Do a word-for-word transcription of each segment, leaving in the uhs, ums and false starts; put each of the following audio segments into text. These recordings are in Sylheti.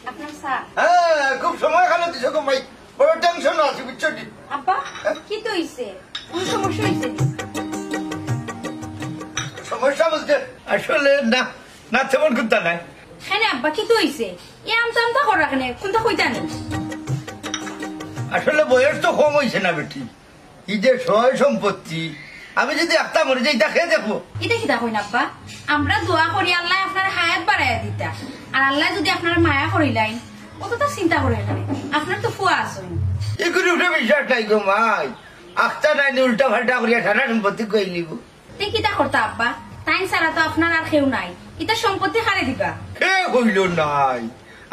আপনার চা। হ্যাঁ, খুব সময় খালো দিছো গো মাই। বড় টেনশন আছে, বুঝছো নি? আব্বা, কিতা অইছে? কুনু সমস্যা অইছে নি? সমস্যা বলতে আসলে না, না, তেমন কুন্তা নাই। কেনে আব্বা, কিতা অইছে? এ আমতা আমতা কররা কেনে? কুন্তা কইতা নি? আসলে বয়স তো কম অইছে না বেটি, ই যে সয় সম্পত্তি, আমি যুদি একটা মরি যাই, ইতা কে দেখবো? ইতা কিতা কইন আব্বা? আমরা দোয়া করি আল্লায় আপনার হায়াত বাড়াইয়া দিতা, আর আল্লায় যুদি আপনারে মায়া করিলাইন, অততা চিন্তা করইন কেনে, আপনার তো ফুয়া আছইন। ইগুর উপরে বিশ্বাস নাই গো মাই, আখতা নাই নি উল্টা পাল্টা করিয়া সারা সম্পত্তি কই নিব। তে কিতা করতা আব্বা? তাইন ছাড়া তো আপনার আর কেউ নাই, ইতা সম্পত্তি কারে দিবা? কে কইলো নাই?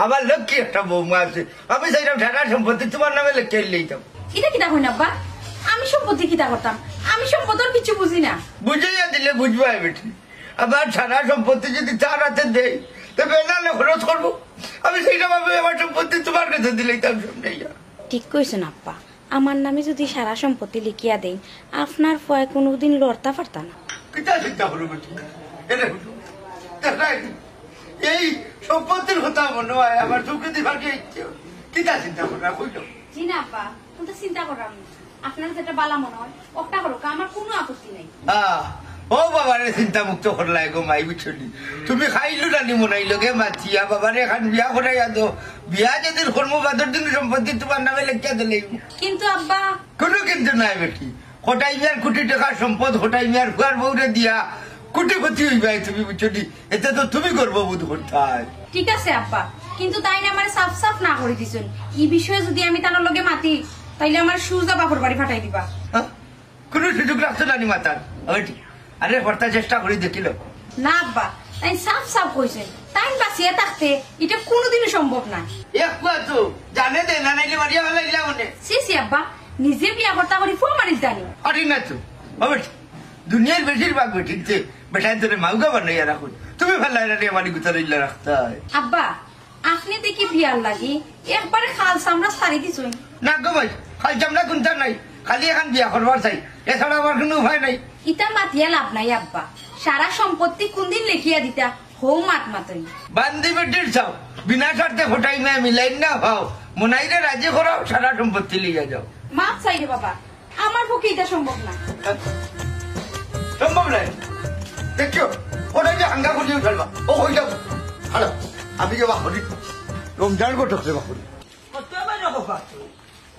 আমার লক্ষ্মী একটা বৌমা আছে, আমি চাইরাম সারা সম্পত্তি তুমার নামে লেখিয়া লইতাম। ইতা কিতা কইন আব্বা? আমি সম্পত্তি কিতা করতাম? আমি সম্পত্তির কিচ্ছু বুঝি না। বুঝাইয়া দিলে বুঝবায় বেটি। আমার সারা সম্পত্তি যুদি তার আতে দেই, তে বেনালে খরচ করবো। আমি চাইরাম আমি আমার সম্পত্তি তুমার কাছে দিলাইতাম সামনে। ঠিক কইছইন আব্বা, আমার নামে যুদি সারা সম্পত্তি লেখিয়া দেইন, আপনার ফুয়ায় কুনুদিন লড়তা পারতা না। কিতা চিন্তা করো বেটি? এরে হুনো, দেখরায় নি? এই সম্পত্তির কথা মনো অয় আমার চউখেদি ফাটি আইছে। কিতা চিন্তা করো, কইলো? জি না আব্বা, কুন্তা চিন্তা কররাম না। আপনার যেটা বালা মনো অয়, অটা করউক্কা, আমার কুনু আপত্তি নাই। আহ, ও বাবারে চিন্তা মুক্ত করলায় গো মাই, বুঝছো নি? তুমি খাইলো না নি মনাইর লগে মাতিয়া, বাবারে এখান বিয়া করাইয়া দেও। বিয়া যেদিন করমু বাদর দিন সম্পত্তি তুমার নামে লেখিয়া দিলে। কিন্তু আব্বা। কুনু কিন্তু নাই বেটি। কটাই মিয়ার কুটি টেকার সম্পদ কটাই মিয়ার ফুয়ার বউরে দিয়া কুটিপতি অইবায় তুমি, বুঝছো নি? এতে তো তুমি গর্ববোধ করতায়। ঠিক আছে আব্বা, কিন্তু তাইন আমারে সাফ সাফ না করি দিছইন। ই বিষয়ে যুদি আমি তান লগে মাতি, তাইলে আমারে সুজা বাপর বাড়ি ফাটাই দিবা। হ্যাঁ? কুনু সুযোগ রাখছো না নি মাতার? ওই ঠিক। আরে, হরতা চেষ্টা করি দেখিলো। না আব্বা, তাইন সাফ সাফ কইছইন, তাইন বাচিয়া থাকতে ইটা কুনুদিনও সম্ভব নায়। এক ফুয়া তো জানে দে না, নাইলে মারিয়া ফালাইলা অনে। ছি ছি আব্বা, নিজে বিয়া করতা করি ফুয়া মারিল জানি। আরে না তো, হবে ঠিক। দুনিয়ার বেশিরভাগ বেটিন্তে বেটাইন্তরে মাউগা বানাইয়া রাখইন। তুমি ফালাইলা রে আমার গুতার ইল্লা রাখতায়। আব্বা, আপনে দেখি বিয়ার লাগি একবারে খাল চামড়া ছাড়ি দিছইন। না গো ভাই, খাল চামড়া কুন্তা নাই, খালি এখান বিয়া করবার চাই, এছাড়া আমার কুনু উপায় নাই। ইতা মাতিয়া লাভ নাই আব্বা, সারা সম্পত্তি কুনদিন লেখিয়া দিতা, হউ মাত মাতইন। বান্দি বেটির চাও, বিনা শর্তে কটাই মিয়া মিলাইন না পাও, মনাইরে রাজি করাও, সারা সম্পত্তি লইয়া যাও। মাফ চাই রে বাবা, আমার পক্ষে ইটা সম্ভব না। সম্ভব নায়। দেখছো, ওটা যে হাঙ্গা করিয়া উঠালবা। ও হই যাও। হারাম। আমি যে বাহরি। রমজান ঘটক রে বাহরি। কত বারে কথা আছে?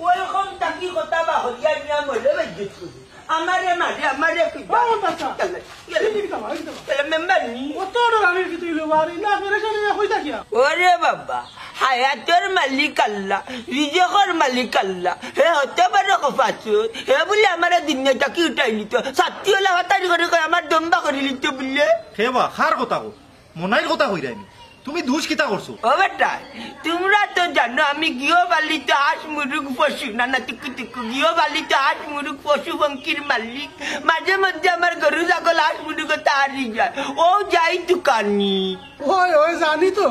ওই রকম তাকি কথা বাহরিয়া নিয়া মরে বেজ্জত করি। আমারে মারে, আমারে কি ও, চাচা। চলে, চলে। এই দিকে আমার, এই দিকে আমার। চলে, মেম্বার নি। কত অর্ডার আমি কি তুই লো বাড়ি? না, পেরেশানি না, কই থাকিয়া? ওরে বাবা, হায়াতর মালিক আল্লাহ, রিজিকর মালিক আল্লাহ। হে হতে পারে কফাসুর, হে বুলে আমারে দুনিয়া থাকি উঠাই নিত। সত্যি হলে হতারি করে কয় আমার দম্বা করি নিত বুলে। হে বা, কার কথা কও? মনাইর কথা কইরায়নি। তুমি দুষ কিতা করছো? ও বেটা, তুমরা তো জানো আমি গৃহপালিত হাঁস মুরুগ পশু, না না টুকু টুকু, গৃহপালিত হাঁস মুরুগ পশু পঙ্খির মালিক। মাঝে মধ্যে আমার গরু ছাগল হাঁস মুরুগ তা হারি যায়, ও যাই তুকানি। ওই, ওই জানি তো,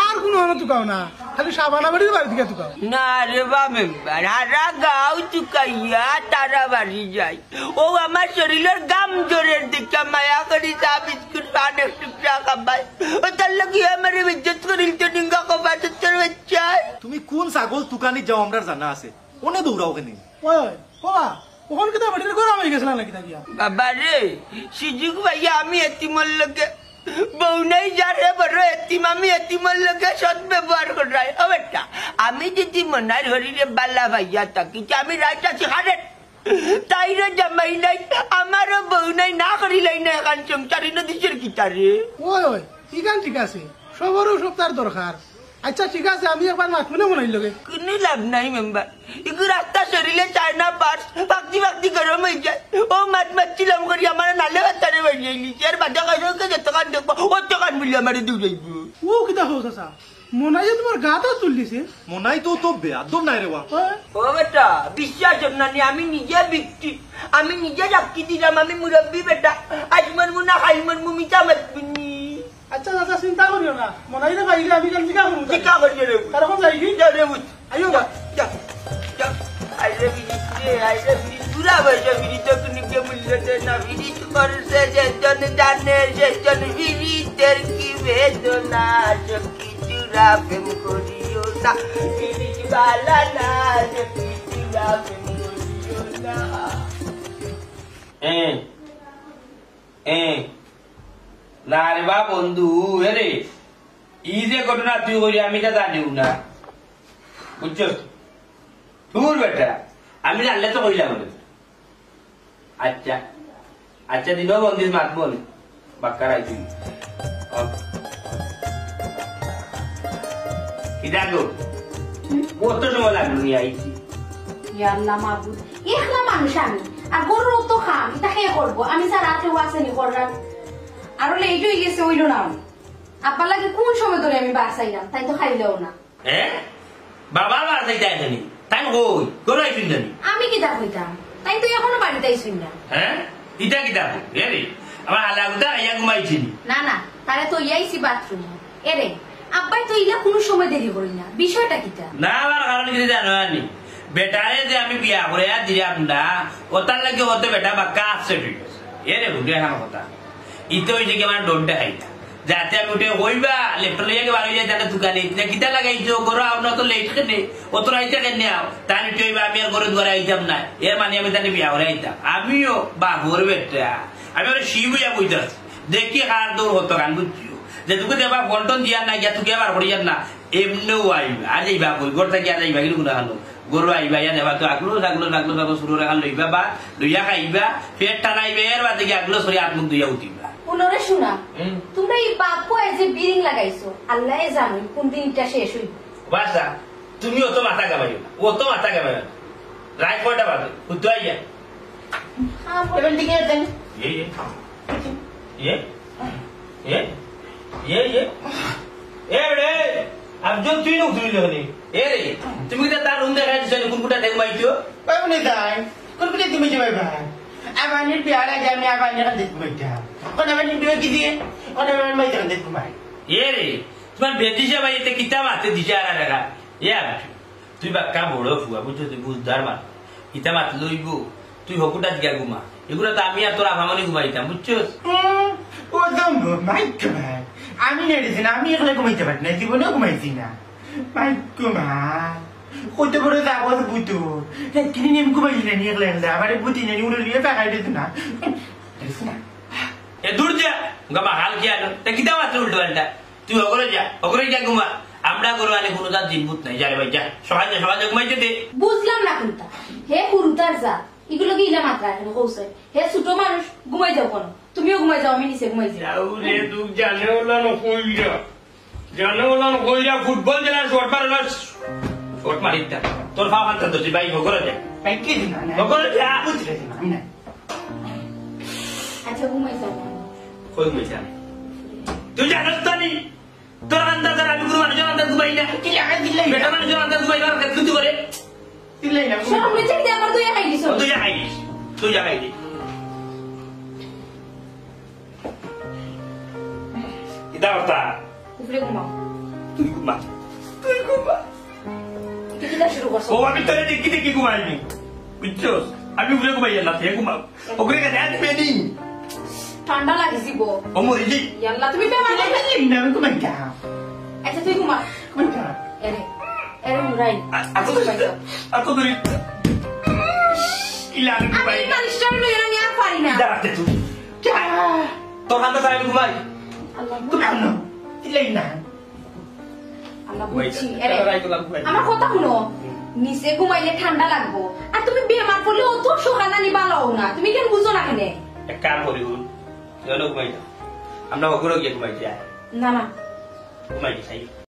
আর কুনু হনো তুকাও না, খালি শাবানা বেটির বাড়ি দিকে তুকাও। না রে বা মেম্বার, হারা গাঁও তুকাইয়া তারা বাড়ি যায়। ও আমার শরীলর গাম জোরের দিকে মায়া করি চা বিস্কুট পান এক টুকরা খাবাই। ও তার লাগি আমারে বেজ্জত করিল তো নিঙ্গা কবা তোর বাচ্চায়। তুমি কুন ছাগল তুকানি যাও আমরার জানা আছে, অনে দৌড়াও কেনে? ওই, ওই, ওবা, অখন কিতা বেটির গরম অই গেছে না কিতা গিয়া? বাবা রে, সুযোগ পাইয়া আমি এতিমর লগে, বউ নাই যার হে বড় এতিম, আমি এতিমর লগে সৎ ব্যবহার করাই। ও বেটা, আমি যদি মনার হরিরে বালা পাইয়া থাকি, তে আমি রাইত আছি হারে। তাইরও জামাই নাই, আমারও বউ নাই, না করিলাই না এখান সংসার, ইনো দিশর কিতারে। ওই, ওই, ইখান ঠিক আছে, সবরও সব তার দরকার। আচ্ছা, ঠিক আছে, আমি একবার মাতমু নে মনাইর লগে। কুনু লাভ নাই মেম্বার, ইগু রাস্তা সরিলে চায়না পার্স, ফাকতি ফাকতি গরম অই যায়। ও মাত মাতছিলাম করি আমারে নালে বাত্তারে বাড়িয়ে নিছে, এর বাদে কইছে ওকে যতক্ষণ দেখবো, অতক্ষণ বুলে আমারে দৌড়াইবো। ও কিতা কও চাচা? মনাইয়ে তুমার গাত আত তুলি দিছে? মনাই তো তো বেয়াদব নায় রে বা। হ্যাঁ? ও বেটা, বিশ্বাস অর না নি, আমি নিজে ভিকটিম, আমি নিজে সাক্ষী দিলাম, আমি মুরব্বি বেটা, আজ মরমু না কাইল মরমু মিছা মাতমু নি। আচ্ছা চাচা, চিন্তা করিও না, মনাইরে পাইলে আমি কাইল জিকা করমু। জিকা করিও রে। তার অখন যাই কি? যা রে বুঝ। আইও বা। যা, যা। আইরে বিড়ি রে, আইরে বিড়ি, বুড়া বয়সে বিড়ি তো কুনুকে মূল্য দেয় না, বিড়ি তো করছে যে জন জানে, যে জন বিড়ি তের কি বেদনা, সব কিছু প্রেম করিও না, পিরিতি বালা না, যে পিরিতি প্রেম করিও না। এ, এ, না রে বা বন্ধু, এ রে, ই যে ঘটনা তুই করি আমি তা জানিও না, বুঝছস? দূর বেটা, আমি জানলে তো কইলাম না। আচ্ছা, আচ্ছা, দিনও বন্দিস মাত বল, বাক্কা রাখি। কিতা গো? কত সময় লাগলো নি আইছি? ইয়া আল্লাহ মাবুদ, একলা মানুষ আমি, আর গরুর অত কাম, ইতা কে করবো? আমি ছাড়া আর কেউ আছে নি কররার? আরো লেট অই গেছে, অইলো না। আব্বার লাগি কোন সময় ধরি আমি বাসাইলাম, তাই তো খাইলেও না। হ্যাঁ? বাবা আবার আছে, তাই জানি। তাই কই? গরু আইছইন জানি। আমি কিতা কইতাম? তাই তো এখনো বাড়িত আইছইন না। হ্যাঁ? ইটা কিতা কই? এ রে, আমার হালা গুতা আইয়া ঘুমাইছে নি? না, না, তারে তো ইয়াইছি বাথরুমে। এ রে, আব্বাই তো ইলা কোনো সময় দেরি করি না। বিষয়টা কিতা? না, আমার কারণ কিতা জানো নি? বেটারে যে আমি বিয়া করে আর দিলাম না, ওটার লাগি অত বেটা বাক্কা আপসেট অই গেছে। এ রে, বুঝে আমার কথা। ইতে অইছে কি আমার ডোর দেখাইতা। যাতে আমি উঠে কইবা, লেপটপ লইয়া কি বার অই যায়, তাহলে দোকানে। ইতনা কিতা লাগাইছো? ঘরো আও না তো লেট কেনে? অত রাইতে কেনে আও? তাহলে উঠে কইবা, আমি আর ঘরে দুয়ারে আইতাম না। এর মানে আমি তাহলে বিয়া করে আইতাম। আমিও বাপর বেটা। আমি ওরে শিব হইয়া বইতে আছি। দেখি কার দৌড় হতো গান বুঝছো? যে তোকে দেবা ফোন টোন দিয়া না, গিয়া তোকে আবার করিয়ার না। এমনেও আইবা। আজ আইবা কই? ঘর থাকি আজ আইবা, কিন্তু কোনো হানো। গরু আইবা, ইয়া নেবা তো আগলো, আগলো, আগলো, আগলো, শুরু রাখাল লইবা বা, লইয়া খাইবা, পেট টানাইবা, এর বাদে কি আগলো সরি আত মুখ ধুইয়া উঠিবা। উনরে শোনা, হুম। তোমরা এই বাপ পুয়ায় যে বিরিং লাগাইছো, আল্লায় জানো কোন দিন এটা শেষ হইব। বাসা, তুমি অত মাথা ঘামাইও না, অত মাথা ঘামাইও না। রাত কয়টা বাজে? হুতো আইয়া। হ্যাঁ, বলো। এবার দিকে যান। ইয়ে, ইয়ে। ইয়ে? ইয়ে? ইয়ে, ইয়ে? এ রে, আফজল তুই না উঠলি হলি। এ রে, তুমি তো তার রুম দেখা দিছো, কোন কোনটা দেখো ভাই তো? ওই উনি তাই, কোন কোনটা তুমি যাবে ভাই? আবানির বিয়ার আগে আমি আবানির কাছে ঘুমাইতাম। কোন আবানির বিয়ে কি দিয়ে? কোন আবানির মাইতে কাছে ঘুমাই? এ রে, তোমার বেটিসা ভাই এতে কিতা মাতে দিছে আর আর আর। এ আফজল। তুই বাক্কা বড় ফুয়া, বুঝছো? তুই বুঝদার মানুষ। ইতা মাত লইব, তুই হকুটা দিকে ঘুমা। এগুলা তো আমি আর তোর আফামনি ঘুমাইতাম, বুঝছস? হুম, ও তো মাইক ভাই। আমি নেড়েছি না, আমি এগুলা ঘুমাইতে পারি না, জীবনেও ঘুমাইছি না। মাইক মা, কত বড় যাবো তো বুতো। রাত কিনে নিয়ে আমি ঘুমাইছি না, নিয়ে গেলে গেলে। আমার বুদ্ধি নেই, উড়ে নিয়ে টাকা দিত না। দেখছি না? এ দূর যা, গামা হাল কি আনো? তা কিতা মাত্র উল্টো পাল্টা? তুই অগরে যা, অগরে যা ঘুমা। আমরা গরু আনি কোনো তার দিন বুত নাই, যা রে ভাই, যা। সকাল যা, সকাল যা, ঘুমাইতে দে। বুঝলাম না কোনটা। হে হুরুতার যা, এগুলো কি ইলা মাত্রা এখন কৌশল? হে ছোট মানুষ, ঘুমাই যাও কেন? তুমিও ঘুমাই যাও, আমি নিচে ঘুমাই যাই। যাও রে, তুই জানে ওলা না কইরা। জানে ওলা না কইরা, ফুটবল জেলা শট মারে না। শট মারিস না। তোর পা মারতে তো তুই ভাই, অগরে যা। ভাই, কি দিন না? অগরে যা। বুঝলে দিন না, আমি নাই। আচ্ছা, ঘুমাই যাও। কই ঘুমাই যা? তুই জানস তো নি? তোর আন্দাজ আর আমি কোনো মানুষের আন্দাজ ঘুমাই না। কি লাগা দিলে? বেটা মানুষের আন্দাজ ঘুমাই না, আর তুই করে। দিলে না। শরম নিচে দিয়ে আমার দুই খাই দিছো। তুই খাই দিস। তুই খাই দিস। কিতা কথা? উপরে ঘুমাও। তুই ঘুমা। তুই ঘুমা। তুই কিতা শুরু করছো? ও, আমি তোরে দেখি দেখি ঘুমাইনি। বুঝছস? আমি উপরে ঘুমাই না, তুই ঘুমাও। ওগুলো কেন এত বেনি? ঠান্ডা লাগিছি গো। ও মরি যাই। ইয়াল্লা, তুমি বেমার। তুই না, আমি ঘুমাই যা। আচ্ছা, তুই ঘুমা। ঘুমাই যা। এরে, এরে উড়াই। আ-, আ-, তুই ঘুমাই যাও। আ-, তুই ইলা আমি আমি ঘুমাই। মালিশটা লইয়া আমি আর পারি না। দাঁড়াতে তুই। যা। তোর হাতে তাই আমি ঘুমাই। আল্লাহ। তুই না, না। ইলাই না। আল্লাহ, ঘুমাই বুঝছি। যা। এরে, তারা রাইতো লাভ ঘুমাই। আমার কথা শুনো। হুম। নিচে ঘুমাইলে ঠান্ডা লাগবো। আর তুমি বেমার পড়লে অত সকালে নি ভালো হও না। তুমি কেন বুঝো না কেনে? এক কাম করি, হুন। চলো ঘুমাই যাও। আমরা ওগুলো গিয়ে ঘুমাই যাই। না, না। ঘুমাই যাই।